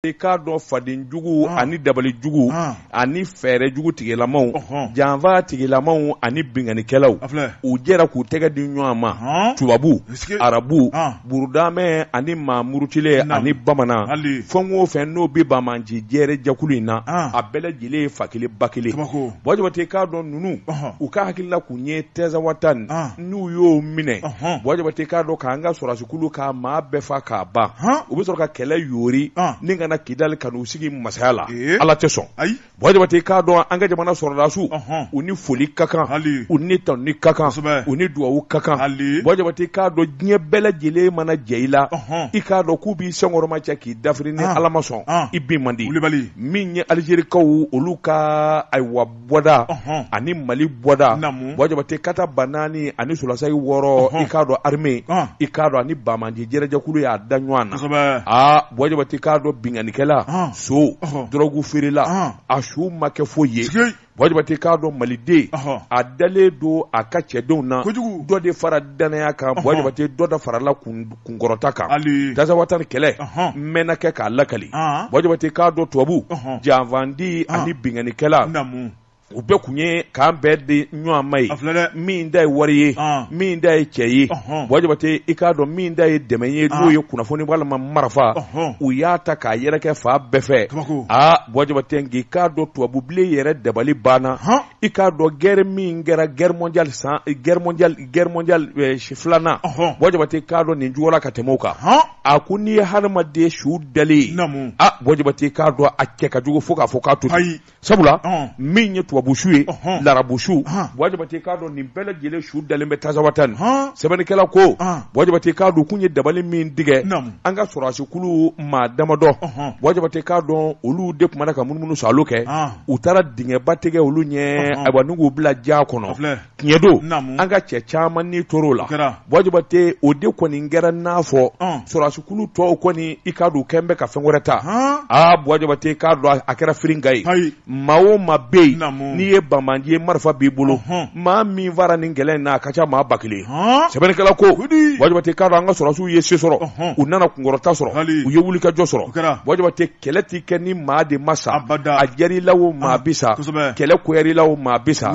I k'a dɔn fadenjugu ani dabalijugu ani fɛɛrɛjugu tigilamaw, janfa tigilamaw ani binkannikɛlaw, u jɛra k'u tɛgɛ di ɲɔgɔn ma, tubabu, arabu, burudamɛ ani maa murutilen ani bamanan, fɛn o fɛn n'o bɛ banbaanci jɛrɛ jɛkulu in na, a bɛɛ lajɛlen ye fa kelen ba kelen. Buwa Jabate, i k'a dɔn ninnu, u ka hakilila kun ye Tɛzawatɛni n'u y'o minɛ, Buwa Jabate, i k'a dɔn k'an ka sɔrɔdasikulu ka maa bɛɛ fa k'a ban, u bɛ sɔrɔ ka kɛlɛ yori ni ka na Kidali ka n'u sigi masaya la, Ala tɛ sɔn. Buwa Jabate, i k'a dɔn an ka jamana sɔrɔdasiw, u ni foli ka kan, u ni tanuni ka kan, u ni dugawu ka kan. Buwa Jabate, i k'a dɔn diɲɛ bɛɛ lajɛlen mana jɛ i la, i k'a dɔn k'u b'i senkɔrɔma cɛ k'i dafiri ni Ala ma sɔn, i bin man di. Min ye Alizerikaw olu ka ayiwa bɔda ani Mali bɔda, Buwa Jabate, kata 4000 ani sɔrɔdasi 6, i k'a dɔn armée, i k'a dɔn ani banbaanci jɛrɛjɛkulu y'a da ɲɔgɔn na. Aa Buwa Jabate, i k'a dɔn binkannikɛla, so, dɔrɔgu feerela, a su ma kɛ foyi ye. Buwa Jabate, i k'a dɔn maliden, a dalen don a ka cɛdenw na, dɔ de fara dannaya kan, Buwa Jabate, dɔ da farala kunkɔrɔta kan. Tazawatani kɛlɛ mɛnna kɛ k'a lakali. Buwa Jabate, i k'a dɔn tubabu janfandi ani binkannikɛla, u bɛɛ kun ye k'an bɛɛ di ɲɔgɔn ma ye. Min ta ye wari ye, min ta ye cɛ ye, Buwa Jabate, i k'a dɔn min ta ye dɛmɛ ye, n'o ye kunnafoni walima marifa, u y'a ta k'a yɛrɛkɛ fan bɛɛ fɛ. Aa Buwa Jabate, nk'i k'a dɔn tubabubilen yɛrɛ dabali banna. I k'a dɔn guerre min kɛra guerre mondiale san guerre mondiale guerre mondiale filanan, Buwa Jabate, i k'a dɔn nin juguyara ka tɛmɛ o kan. A ko n'i ye hadamaden su dalen ye, a Buwa Jabate, i k'a dɔn a cɛ ka jugu fo k'a fɔ k'a to ten. Sabula min ye tubabu su ye, larabu su, Buwa Jabate, i k'a dɔn nin bɛɛ lajɛlen su dalen bɛ Tazawatani. Sɛbɛnnikɛla ko, Buwa Jabate, i k'a dɔn u kun ye dabali min tigɛ an ka sɔrɔdasikulu maa damadɔ, Buwa Jabate, i k'a dɔn olu de tun bɛ ka munumunu saalo kɛ. U taara dingɛba tigɛ olu ɲɛ, ayiwa, ni k'u bila ja kɔnɔ. Tiɲɛ don, an ka cɛ caman ni tor'o la. Buwa Jabate, o de kɔni kɛra n'a fɔ sɔrɔdasikulu tɔw kɔni, i k'a dɔn u kɛlen bɛ ka fɛn wɛrɛ ta. Aa Buwa Jabate, i k'a dɔn a kɛra firinka ye. Maa o maa bɛ yen n'i ye banbaanci ye, marifa b'i bolo, maa min fara nin kɛlɛ in na, a ka ca maa 1000 ye. Sɛbɛnnikɛla ko, Buwa Jabate, i k'a dɔn an ka sɔrɔdasiw ye se sɔrɔ, u nana kunkɔrɔta sɔrɔ, u ye wulikajɔ sɔrɔ. Buwa Jabate, kɛlɛ tɛ kɛ ni maa de ma sa, a diyara i la o, maa bi sa, kɛlɛ goyara i la o, maa bi sa.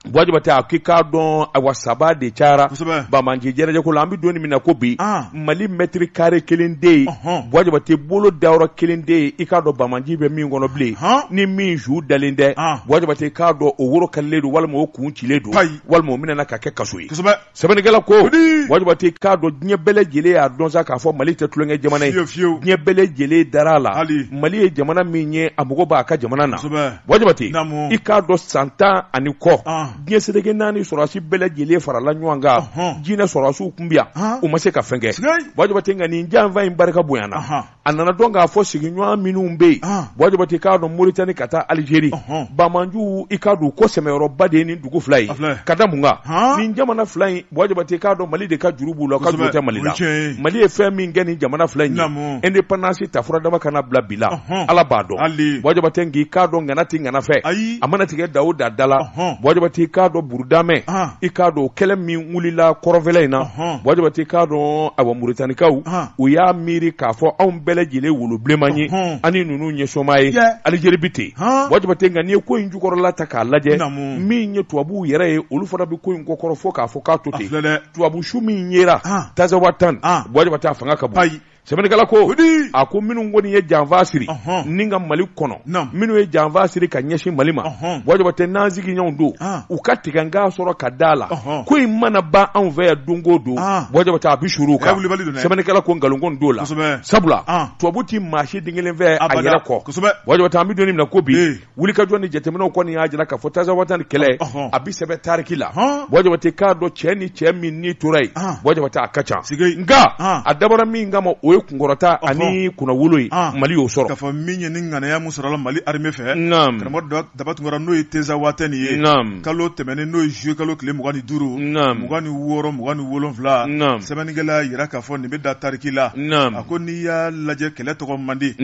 Buwa Jabate, a k'i k'a dɔn awa saba de cayara banbaanci jɛrɛjɛko la. An bɛ don min na ko bi, Mali mètre carré kelen tɛ yen, Buwa Jabate, bolo dayɔrɔ kelen tɛ yen, i k'a dɔn banbaanci bɛ min kɔnɔ bilen, ni min su dalen tɛ. Buwa Jabate, i k'a dɔn o woro karilen don, walima o kun cilen don, walima o minɛna ka kɛ kaso ye. Sɛbɛnnikɛla ko, Buwa Jabate, i k'a dɔn diɲɛ bɛɛ lajɛlen y'a dɔn sa k'a fɔ Mali tɛ tulonkɛ jamana ye. Diɲɛ bɛɛ lajɛlen dara a la. Mali ye jamana min ye, a mago b'a ka jamana na. Buwa Jabate, i k'a dɔn san 10 ani kɔ, diɲɛ seleke naani sɔrɔdasi bɛɛ lajɛlen farala ɲɔgɔn kan, jinɛ sɔrɔdasiw tun bɛ yan, u ma se ka fɛn kɛ. Buwa Jabate, nka nin janfa in barika bonyana. A nana dɔn k'a fɔ sigiɲɔgɔn minnu bɛ yen, Buwa Jabate, i k'a dɔn Moritani ka taa Alizeri, banbaanciw, i k'a dɔn ko sɛmɛyɔrɔba de ye nin dugu fila ye. Ka da mun kan? Nin jamana fila in, Buwa Jabate, i k'a dɔn Mali de ka juru b'u la, u ka juru tɛ Mali la. Mali ye fɛn min kɛ nin jamana fila in ye, indépendance ta fura dama ka na bila bi la, Ala b'a dɔn. Buwa Jabate, nk'i k'a dɔn ŋana tɛ ŋana fɛ, a mana tigɛ da o da da la. Buwa Jabate, i k'a dɔn burudamɛ, i k'a dɔn kɛlɛ min wulila kɔrɔnfɛla in na, Buwa Jabate, i k'a dɔn awa Moritanikaw, u y'a miiri k'a fɔ anw bɛɛ lajɛlen wolo bilenman ye, ani ninnu ye soma ye, Alizeri bi ten. Buwa Jabate, nka n'i ye ko in jukɔrɔla ta k'a lajɛ, min ye tubabuw yɛrɛ ye, olu fana bɛ ko in kɔkɔrɔ fo k'a fɔ k'a to ten. Tubabu su min yera Tazawatani, Buwa Jabate, a fanga ka bon. Sɛbɛnnikɛla ko, a ko minnu kɔni ye janfa siri ni ka Mali kɔnɔ, minnu ye janfa siri ka ɲɛsin Mali ma, Buwa Jabate, n'an sigiɲɔgɔnw don, u ka tigɛ n k'a sɔrɔ ka da la ko in mana ban anw fɛ yan don o don, Buwa Jabate, a bɛ suuru kan. Sɛbɛnnikɛla ko nkalon t'o la, sabula tubabu tɛ maa si den kelen fɛ a yɛrɛ kɔ. Buwa Jabate, an bɛ don min na ko bi, wulikajɔ ni jateminɛw kɔni y'a jira k'a fɔ Tazawatani kɛlɛ a bɛ sɛbɛn tariki la. Buwa Jabate, k'a dɔn cɛ ni cɛ min ni tora yen, Buwa Jabate, a ka ca, nka a dabɔra min kama, o ye kunkɔrɔta ani kunnawolo ye, Mali y'o sɔrɔ. K'a fɔ min ye ni ŋanaya min sɔrɔla Mali armée fɛ, karamɔgɔ Daba Tunkara, n'o ye Tezawatɛni ye, kalo tɛmɛnen, n'o ye juillet kalo tile 25, 26, 27, sɛbɛnnikɛla y'a jira k'a fɔ nin bɛ da tariki la. A ko n'i y'a lajɛ, kɛlɛ tɔgɔ man di.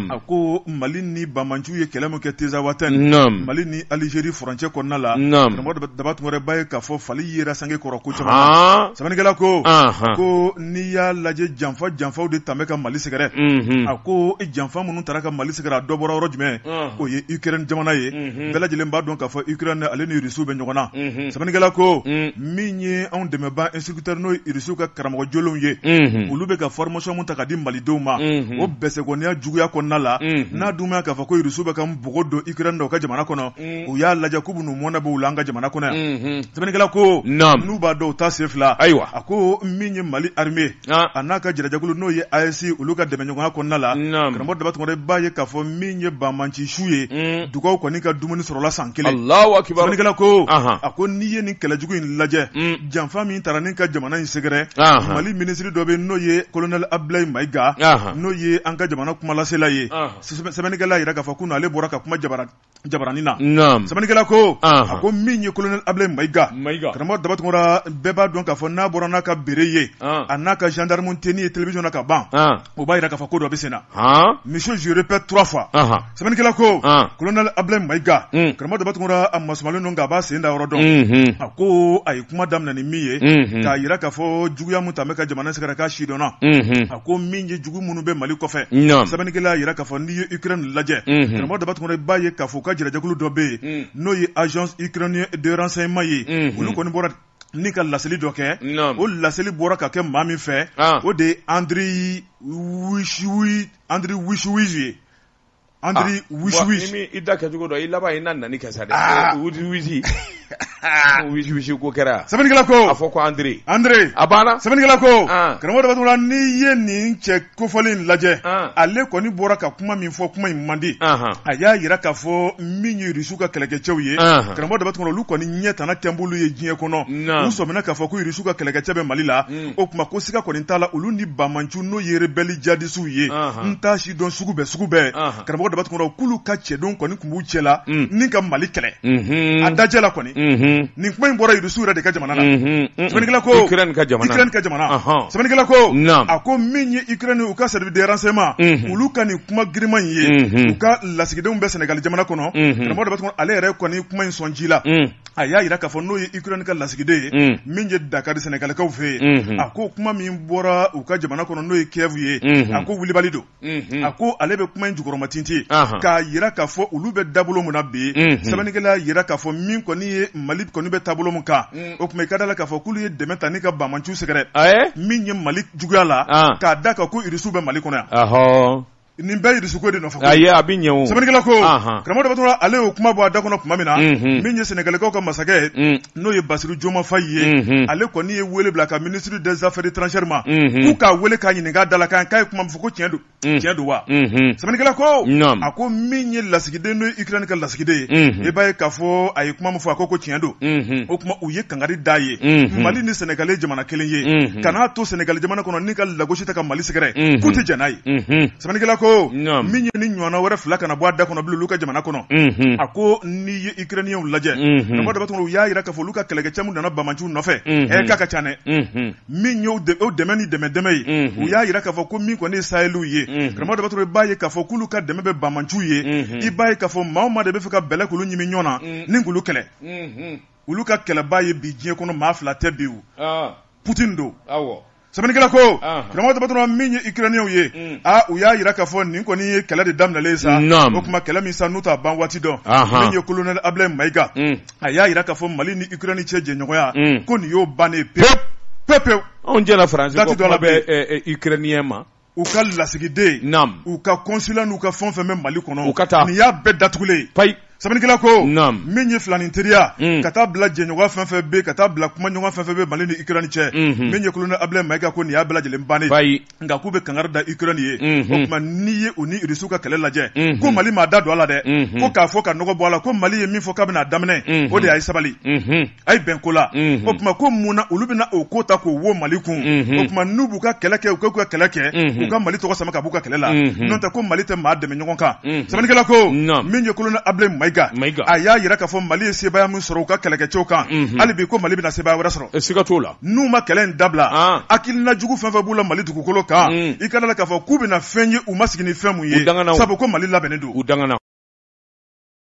A ko Mali ni banbaanciw ye kɛlɛ min kɛ Tezawatɛni, Mali ni Alizeri furancɛ kɔnɔna la, karamɔgɔ Daba Tunkara, b'a ye k'a fɔ fali yera sange kɔrɔ ko caman na. Sɛbɛnnikɛla ko, ko n'i y'a lajɛ, janfa janfaw de tan bɛ ka Mali sɛgɛrɛ, a ko janfa minnu taara ka Mali sɛgɛrɛ, a dɔ bɔra yɔrɔ jumɛn? O ye Ukraine jamana ye. Bɛɛ lajɛlen b'a dɔn k'a fɔ Ukraine ale ni Rusiw bɛ ɲɔgɔn na. Sɛbɛnnikɛla ko min ye anw dɛmɛba instructeur, n'o ye Rusiw ka karamɔgɔ jolenw ye, olu bɛ ka formation mun ta ka di Malidenw ma, o bɛsɛkɔniya juguya kɔnɔna la, n'a dun ma k'a fɔ ko Rusiw bɛ ka npogo don Ukraine na u ka jamana kɔnɔ, u y'a lajɛ k'u bɛn'u mɔnɛ bɔ u la an ka jamana kɔnɔ yan. Sɛbɛnnikɛla ko n'u b'a dɔn u ta sen fila. Ayiwa, a ko min ye Mali armée a n'a ka jɛrɛjɛkulu, n'o ye AES, olu ka dɛmɛɲɔgɔnya kɔnɔna la, karamɔgɔ Daba Tunkara, b'a ye k'a fɔ min ye banbanci su ye, dugaw kɔni ka dumuni sɔrɔla san kelen. Alahu akibaru. Sɛbɛnnikɛla ko a ko n'i ye nin kɛlɛjugu in lajɛ, janfa min taara ni ka jamana in sɛgɛrɛ, Mali minisiri dɔ bɛ, n'o ye colonel Abdoulaye Maïga, n'o ye an ka jamana kumalasela ye. Sɛbɛnnikɛla yira k'a fɔ ko ale bɔra ka kuma jabaranin na. Sɛbɛnnikɛla ko a ko min ye colonel Abdoulaye Maïga, karamɔgɔ Daba Tunkara, bɛɛ b'a dɔn k'a fɔ n'a bɔra n'a ka bere ye, a n'a ka gendarme tenue ye télévision na ka ban, o b'a yira k'a fɔ ko dɔ bɛ sen na. Monsieur, je répète trois fois. Sɛbɛnnikɛla ko colonel Abdoulaye Maïga, karamɔgɔ Daba Tunkara, a masumalen don nka a b'a sen da yɔrɔ dɔn. A ko a ye kuma daminɛ ni min ye, k'a yira k'a fɔ juguya min tan bɛ ka jamana sɛgɛrɛ k'a sidɔnna. A ko min ye jugu minnu bɛ Mali kɔfɛ, sɛbɛnnikɛla y'a yira k'a fɔ n'i ye Ukraine lajɛ, karamɔgɔ Daba Tunkara, i b'a ye k'a fɔ u ka jɛrɛjɛkulu dɔ bɛ yen, n'o ye agence ukrainienne de renseignement ye. Olu kɔni bɔra ni ka laseli dɔ kɛ. O laseli bɔra ka kɛ maa min fɛ, o de ye Andriy Wishiwiz ye. Andriy Wishiwiz. Ni i da kɛcogo dɔn, i laban i na nani kɛ sa dɛ. Wisi wisi wisi ko kɛra. Sɛbɛnnikɛla ko a fɔ ko André. André. A banna. Sɛbɛnnikɛla ko karamɔgɔ Daba Tunkara, n'i ye nin cɛ kofɔlen in lajɛ, ale kɔni bɔra ka kuma min fɔ, kuma in man di. A y'a yira k'a fɔ min ye Irisiw ka kɛlɛkɛcɛw ye, karamɔgɔ Daba Tunkara, olu kɔni ɲɛ tana kɛn b'olu ye diɲɛ kɔnɔ. U sɔmina k'a fɔ ko Irisiw ka kɛlɛkɛcɛ bɛ Mali la. O tuma ko siga kɔni t'a la, olu ni banbanciw, n'o ye rebelle djihadistes ye, n t'a si dɔn sugu bɛɛ sugu bɛɛ, karamɔgɔ Daba Tunkara, k'olu ka cɛdenw kɔni tun b'u cɛ la ni ka Mali kɛlɛ a dajɛ la kɔni. Nin kuma in bɔra Irisiw yɛrɛ de ka jamana na. Sɛbɛnnikɛla ko Ukraine ka jamana, Ukraine ka jamana. Sɛbɛnnikɛla ko a ko min ye Ukraine, u ka service de renseignement, olu ka nin kuma giriman in ye, u ka lasigidenw bɛ Senegali jamana kɔnɔ. Karamɔgɔ Daba Tunkara, ale yɛrɛ kɔni kuma in sɔn ji la. A y'a yira k'a fɔ n'o ye Ukraine ka lasigiden ye min ye Dakar Senegalikaw fɛ yen, a ko kuma min bɔra u ka jamana kɔnɔ, n'o ye Kiev ye, a ko wulibali don. A ko ale bɛ kuma in jukɔrɔmatintin k'a yira k'a fɔ olu bɛ dabolo min na bi. Sɛbɛnnikɛla y'a yira k'a fɔ min kɔni ye Mali kɔni bɛ taabolo min kan, o tuma i ka da la k'a fɔ k'olu ye dɛmɛ ta ni ka banbanciw sɛgɛrɛ min ye Mali juguya la, k'a da kan ko Irisiw bɛ Mali kɔnɔ yan. Nin bɛɛ Irisi ko de nɔfɛ. Ayi, a bɛ ɲɛ o. Sɛbɛnnikɛla ko karamɔgɔ Daba Tunkara, ale y'o kuma bɔ a da kɔnɔ tuma min na, min ye Sɛnɛgalikaw ka masakɛ ye, n'o ye Basiru Joma Fayi ye, ale kɔni ye wele bila ka ministre des affaires étrangères ma, k'u k'a wele k'a ɲininka a da la kan k'a ye kuma min fɔ ko tiɲɛ don, tiɲɛ don wa? Sɛbɛnnikɛla ko a ko min ye lasigiden, n'o ye Ukraine ka lasigiden ye, i b'a ye k'a fɔ a ye kuma min fɔ, a ko ko tiɲɛ don. O tuma u ye kangari d'a ye, Mali ni Sɛnɛgali ye jamana kelen ye, kan'a to Sɛnɛgali jamana kɔnɔ ni ka lagosi ta ka Mali sɛgɛrɛ, k'u tɛ jɛn n'a ye. Sɛbɛnnikɛla ko min ye ni ɲɔgɔnna wɛrɛ fila kana bɔ a da kɔnɔ bilen olu ka jamana kɔnɔ. A ko n'i ye Ukrainiens lajɛ, karamɔgɔ Daba Tunkara, u y'a yira k'a fɔ olu ka kɛlɛkɛcɛ min nana banbanciw nɔfɛ, k'a ka ca dɛ. Min ye o dɛmɛ ni dɛmɛ dɛmɛ ye, u y'a yira k'a fɔ ko min kɔni ye Saheliw ye, karamɔgɔ Daba Tunkara, i b'a ye k'a fɔ k'olu ka dɛmɛ bɛ banbanciw ye. I b'a ye k'a fɔ maa o maa de bɛ fɛ ka bɛlɛ k'olu ɲimi ɲɔgɔn na ni k'olu kɛlɛ, olu ka kɛlɛbaa ye bi diɲɛ kɔnɔ maa fila tɛ bi, Poutine don. Sɛbɛnnikɛla ko karamɔgɔ Daba Tunkara, min ye Ukrainiens ye, u y'a yira k'a fɔ nin kɔni ye kɛlɛ de daminɛlen ye sa. O tuma kɛlɛ min sa n'u t'a ban waati dɔn. Min ye colonel Abdoulaye Maïga, a y'a yira k'a fɔ Mali ni Ukraine cɛ jɛɲɔgɔnya ko nin y'o bannen pewu pewu pewu. Anw jɛla Faransi kɔ, kuma bɛ Ukrainien ma. U ka lasigiden, u ka consulat n'u ka fɛn fɛn bɛ Mali kɔnɔ, u ka taa, nin y'a bɛɛ datugulen ye. Payi. Sɛbɛnnikɛla ko min ye filanin teriya, ka taa bila jɛɲɔgɔnya fɛn fɛn bɛ, ka taa bila kumaɲɔgɔn fɛn fɛn bɛ Mali ni Ukraine cɛ, min ye colonel Abdoulaye Maïga ko nin y'a bɛɛ lajɛlen bannen. Payi. Nka k'u bɛ kangari da Ukraine ye. O tuma n'i ye u ni Irisiw ka kɛlɛ lajɛ, ko Mali m'a da don a la dɛ, ko k'a fɔ ka nɔgɔ bɔ a la, ko Mali ye min fɔ k'a bɛna a daminɛ, o de y'a ye sabali. A ye bɛn ko la. O tuma ko mun na olu bɛna o ko ta k'o wo Mali kun? O tuma n'u b'u ka kɛlɛ kɛ, u k'u ka kɛlɛ kɛ, u ka Mali tɔgɔ sama ka b'u ka kɛlɛ la. N'o tɛ ko Mali tɛ maa dɛmɛ ɲɔgɔn kan. Sɛbɛnnikɛla ko min ye colonel Abdoulaye Maïga, a y'a yira k'a fɔ Mali ye sebaaya min sɔrɔ u ka kɛlɛkɛcɛw kan, hali bi ko Mali bɛna sebaaya wɛrɛ sɔrɔ. Siga t'o la. N'u ma kɛlɛ in dabila, hakilina jugu fɛn fɛn b'u la Mali dugukolo kan, i ka da la k'a fɔ k'u bɛna fɛn ye u ma sigi ni fɛn mun ye, sabu ko Mali labɛnnen don. U dangana.